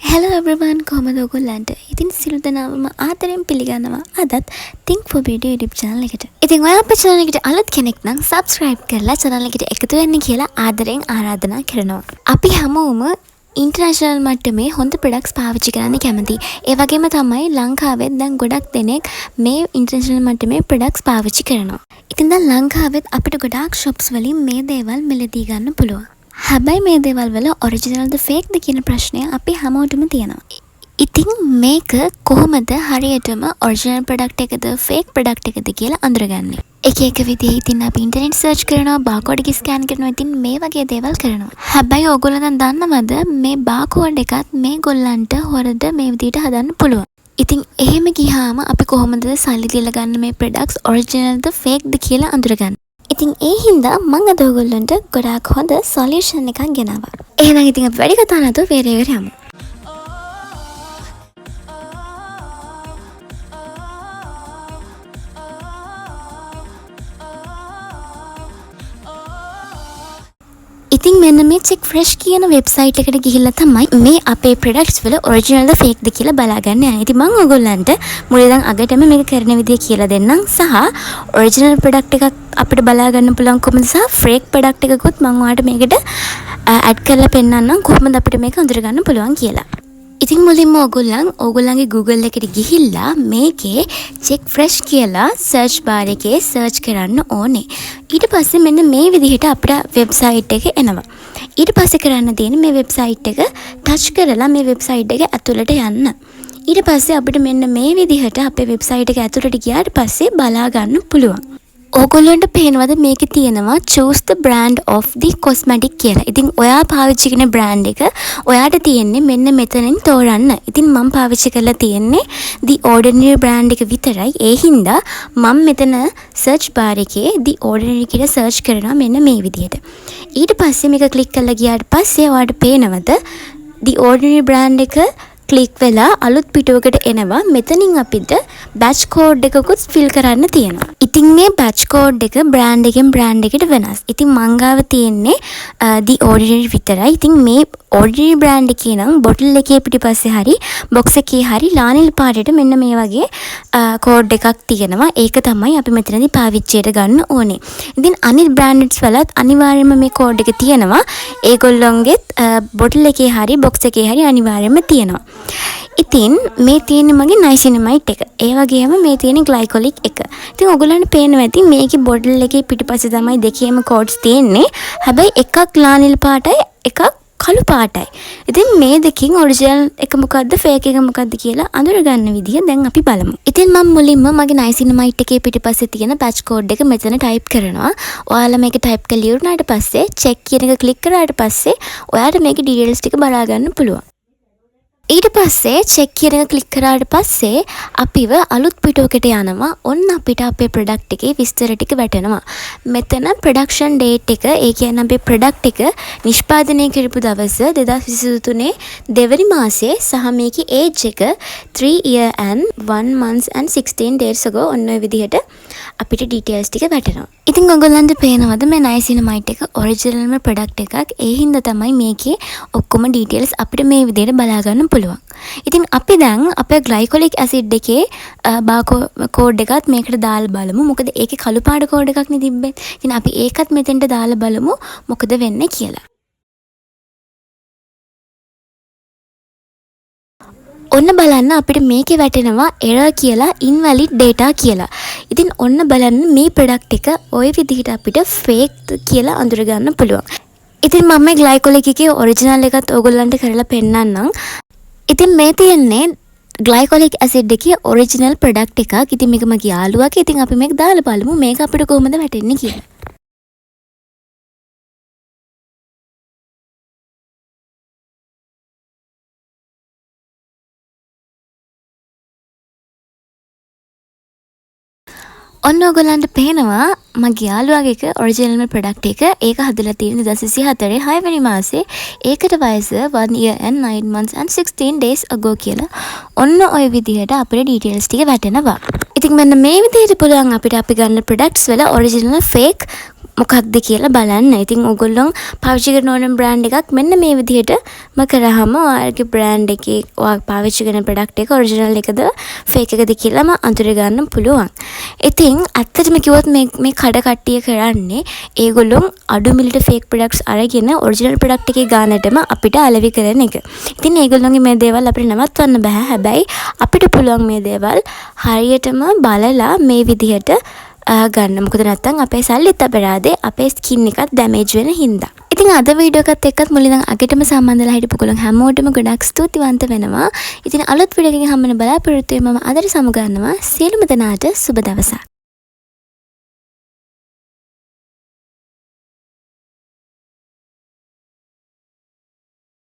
Hello everyone, කොහොමද ඔයගොල්ලන්ට? ඉතින් සියලු දෙනාවම ආදරෙන් පිළිගන්නවා අදත් Think for Beauty YouTube channel එකට. ඉතින් ඔයා අපේ channel එකට අලුත් කෙනෙක් නම් subscribe කරලා channel එකට එකතු වෙන්න කියලා ආදරෙන් ආරාධනා කරනවා. අපි හැමෝම ඉන්ටර්නැෂනල් මට්ටමේ හොඳ ප්‍රොඩක්ට්ස් පාවිච්චි කරන්න කැමතියි. ඒ වගේම තමයි ලංකාවෙත් දැන් ගොඩක් දෙනෙක් මේ ඉන්ටර්නැෂනල් මට්ටමේ ප්‍රොඩක්ට්ස් පාවිච්චි කරනවා. ඉතින් දැන් ලංකාවෙත් අපිට ගොඩාක් ෂොප්ස් වලින් මේ දේවල් මිලදී ගන්න පුළුවන්. හැබැයි මේ දේවල් වල ඔරිජිනල්ද ෆේක්ද කියන ප්‍රශ්නය අපි හැමෝටම තියෙනවා. ඉතින් මේක කොහොමද හරියටම ඔරිජිනල් ප්‍රොඩක්ට් එකද ෆේක් ප්‍රොඩක්ට් එකද කියලා අඳුරගන්නේ? එක එක විදිහේ ඉතින් අපි ඉන්ටර්නෙට් සර්ච් කරනවා, බාකෝඩ් එක ස්කෑන් කරනවා, ඉතින් මේ වගේ දේවල් කරනවා. හැබැයි ඕගොල්ලෝ දැන් දන්නවද මේ බාකෝඩ් එකත් මේ ගොල්ලන්ට හොරට මේ විදිහට හදන්න පුළුවන්. ඉතින් එහෙම ගියාම අපි කොහොමද සල්ලි දීලා ගන්න මේ ප්‍රොඩක්ට්ස් ඔරිජිනල්ද ෆේක්ද කියලා අඳුරගන්නේ? ඉතින් ඒ හින්දා මං අද ඔයගොල්ලන්ට ගොඩාක් හොඳ සොලියුෂන් එකක් ගෙනාවා. එහෙනම් ඉතින් අපි වැඩි කතා නැතුව වීඩියෝ එකට යමු. ඉතින් මෙන්න මේ චෙක් ෆ්‍රෙෂ් කියන වෙබ්සයිට් එකට ගිහිල්ලා තමයි මේ අපේ ප්‍රොඩක්ට්ස් වල ඔරිජිනල්ද ෆේක්ද කියලා බලාගන්න යන්නේ. ඉතින් මං ඔයගොල්ලන්ට මුලින්ම අගටම මේක කරන විදිය කියලා දෙන්නම් සහ ඔරිජිනල් ප්‍රොඩක්ට් එකක් අපිට බලා ගන්න පුළුවන් කොහොමද සහ ෆේක් ප්‍රොඩක්ට් එකකුත් මං ඔයාලට මේකට ඇඩ් කරලා පෙන්නන්නම් කොහොමද අපිට මේක අඳුර ගන්න පුළුවන් කියලා. ඉතින් මුලින්ම ඔයගොල්ලන් ඕගොල්ලන්ගේ Google එකට ගිහිල්ලා මේකේ චෙක් ෆ්‍රෙෂ් කියලා සර්ච් බාර් එකේ සර්ච් කරන්න ඕනේ. ඊට පස්සේ මෙන්න මේ විදිහට අපිට වෙබ්සයිට් එක එනවා. ඊට පස්සේ කරන්න තියෙන්නේ මේ වෙබ්සයිට් එක ටච් කරලා මේ වෙබ්සයිට් එක ඇතුළට යන්න. ඊට පස්සේ අපිට මෙන්න මේ විදිහට අපේ වෙබ්සයිට් එක ඇතුළට ගියාට පස්සේ බලා ගන්න පුළුවන්. ඕගොල්ලන්ට පේනවද මේකේ තියෙනවා "Choose the brand of the cosmetic" කියලා. ඉතින් ඔයා පාවිච්චි කරන බ්‍රෑන්ඩ් එක ඔයාට තියෙන්නේ මෙන්න මෙතනින් තෝරන්න. ඉතින් මම පාවිච්චි කරලා තියෙන්නේ The Ordinary brand එක විතරයි. ඒ හින්දා මම මෙතන සර්ච් බාර් එකේ The Ordinary කියලා සර්ච් කරනවා මෙන්න මේ විදිහට. ඊට පස්සේ මේක ක්ලික් කරලා ගියාට පස්සේ ඔයාට පේනවද The Ordinary brand එක ක්ලික් වෙලා අලුත් පිටුවකට එනවා. මෙතනින් අපිට බැච් කෝඩ් එකකුත් ෆිල් කරන්න තියෙනවා. ඉතින් මේ බැච් කෝඩ් එක බ්‍රෑන්ඩ් එකෙන් බ්‍රෑන්ඩ් එකට වෙනස්. ඉතින් මං ගාව තියෙන්නේ The Ordinary විතරයි. ඉතින් මේ Ordinary brand එකේ නම් බොටල් එකේ පිටිපස්සේ හරි බොක්ස් එකේ හරි ලා නිල් පාටට මෙන්න මේ වගේ කෝඩ් එකක් තියෙනවා. ඒක තමයි අපි මෙතනදී පාවිච්චියට ගන්න ඕනේ. ඉතින් අනිත් බ්‍රෑන්ඩ්ස් වලත් අනිවාර්යයෙන්ම මේ කෝඩ් එක තියෙනවා. ඒගොල්ලොන්ගෙත් බොටල් එකේ හරි බොක්ස් එකේ හරි අනිවාර්යයෙන්ම තියෙනවා. ඉතින් මේ තියෙන්නේ මගේ නයිසිනමයිඩ් එක. ඒ වගේම මේ තියෙන ග්ලයිකොලික් එක. ඉතින් ඔයගොල්ලන්ට පේනවා ඇති මේකේ බොටල් එකේ පිටිපස්සේ තමයි දෙකේම කෝඩ්ස් තියෙන්නේ. හැබැයි එකක් ලා නිල් පාටයි, එකක් කළු පාටයි. ඉතින් මේ දෙකෙන් ඔරිජිනල් එක මොකද්ද, ෆේක් එක මොකද්ද කියලා අඳුරගන්න විදිය දැන් අපි බලමු. ඉතින් මම මුලින්ම මගේ නයිසිනමයිඩ් එකේ පිටිපස්සේ තියෙන බැච් කෝඩ් එක මෙතන ටයිප් කරනවා. ඔයාලා මේක ටයිප් කරලා ඉවරනාට පස්සේ චෙක් කියන එක ක්ලික් කරාට පස්සේ ඔයාලට මේකේ ඩීටේල්ස් ටික බලා ගන්න පුළුවන්. ඊට පස්සේ චෙක් කියන එක ක්ලික් කරාට පස්සේ අපිව අලුත් පිටුවකට යනවා. ඔන්න අපිට අපේ ප්‍රොඩක්ට් එකේ විස්තර ටික වැටෙනවා. මෙතන ප්‍රොඩක්ෂන් ඩේට් එක, ඒ කියන්නේ අපේ ප්‍රොඩක්ට් එක නිෂ්පාදනය කරපු දවස 2023 දෙවනි මාසේ සහ මේකේ ඒජ් එක 3 year and 1 months and 16 days ago. ඔන්න ඔය විදිහට අපිට ඩීටේල්ස් ටික වැටෙනවා. ඉතින් ඔයගොල්ලන්ට පේනවද මේ නයිසිනමයිඩ් එක ඔරිජිනල්ම ප්‍රොඩක්ට් එකක්. ඒ හින්දා තමයි මේකේ ඔක්කොම ඩීටේල්ස් අපිට මේ විදිහට බලා ගන්න පුළුවන්. ඉතින් අපි දැන් අපේ ග්ලයිකොලික් ඇසිඩ් එකේ බාකෝ කෝඩ් එකත් මේකට දාලා බලමු. මොකද ඒකේ කළු පාට කෝඩ් එකක් නේ තිබ්බේ. ඉතින් අපි ඒකත් මෙතෙන්ට දාලා බලමු මොකද වෙන්නේ කියලා. ඔන්න බලන්න, අපිට මේකේ වැටෙනවා එරර් කියලා, ඉන්වැලිඩ් ඩේටා කියලා. ඉතින් ඔන්න බලන්න, මේ ප්‍රොඩක්ට් එක ඔය විදිහට අපිට ෆේක් කියලා අඳුරගන්න පුළුවන්. ඉතින් මම මේ ග්ලයිකොලික් එකේ ඔරිජිනල් එකත් ඕගොල්ලන්ට කරලා පෙන්නන්නම්. ඉතින් මේ තියෙන්නේ ග්ලයිකොලික් ඇසිඩ් එකේ ඔරිජිනල් ප්‍රොඩක්ට් එකක්. ඉතින් මේක මගේ යාළුවාගේ. ඉතින් අපි මේක දාලා බලමු මේක අපිට කොහොමද වැටෙන්නේ කියලා. ඔන්න ඔයගොල්ලන්ට පේනවා මගේ යාළුවාගේ එක ඔරිජිනල්ම ප්‍රොඩක්ට් එක. ඒක හදලා තියෙන්නේ 2024 6 වෙනි මාසේ. ඒකට වයස 1 year and 9 months and 16 days ago කියලා. ඔන්න ඔය විදිහට අපිට ඩීටේල්ස් ටික වැටෙනවා. ඉතින් මෙන්න මේ විදිහට පුළුවන් අපිට අපි ගන්න ප්‍රොඩක්ට්ස් වල ඔරිජිනල් ෆේක් මොකක්ද කියලා බලන්න. ඉතින් ඔයගොල්ලෝ පාවිච්චි කරන ඕනම බ්‍රෑන්ඩ් එකක් මෙන්න මේ විදිහටම කරාම ඔයාලගේ බ්‍රෑන්ඩ් එකේ ඔයා පාවිච්චි කරන ප්‍රොඩක්ට් එක ඔරිජිනල් එකද ෆේක් එකද කියලාම අඳුර ගන්න පුළුවන්. ඉතින් ඇත්තටම කිව්වොත් මේ මේ කඩ කට්ටිය කරන්නේ ඒගොල්ලෝ අඩු මිලට ෆේක් ප්‍රොඩක්ට්ස් අරගෙන ඔරිජිනල් ප්‍රොඩක්ට් එකේ ගානටම අපිට අලෙවි කරන එක. ඉතින් ඒගොල්ලොන්ගේ මේ දේවල් අපිට නවත්වන්න බෑ. හැබැයි අපිට පුළුවන් මේ දේවල් හරියටම බලලා මේ විදිහට ගන්න. මොකද නැත්තම් අපේ සල්ලිත් අපරාදේ, අපේ ස්කින් එකත් ඩැමේජ් වෙන හින්දා. ඉතින් අද වීඩියෝ එකත් එක්කත් මුලින් ඉඳන් අගටම සම්බන්ධ වෙලා හිටපු ඔයගොල්ලෝ හැමෝටම ගොඩක් ස්තුතිවන්ත වෙනවා. ඉතින් අලුත් වීඩියෝ එකකින් හම්බ වෙන බලාපොරොත්තුවෙන් මම අදට සමුගන්නවා. සියලුම දෙනාට සුබ දවසක්.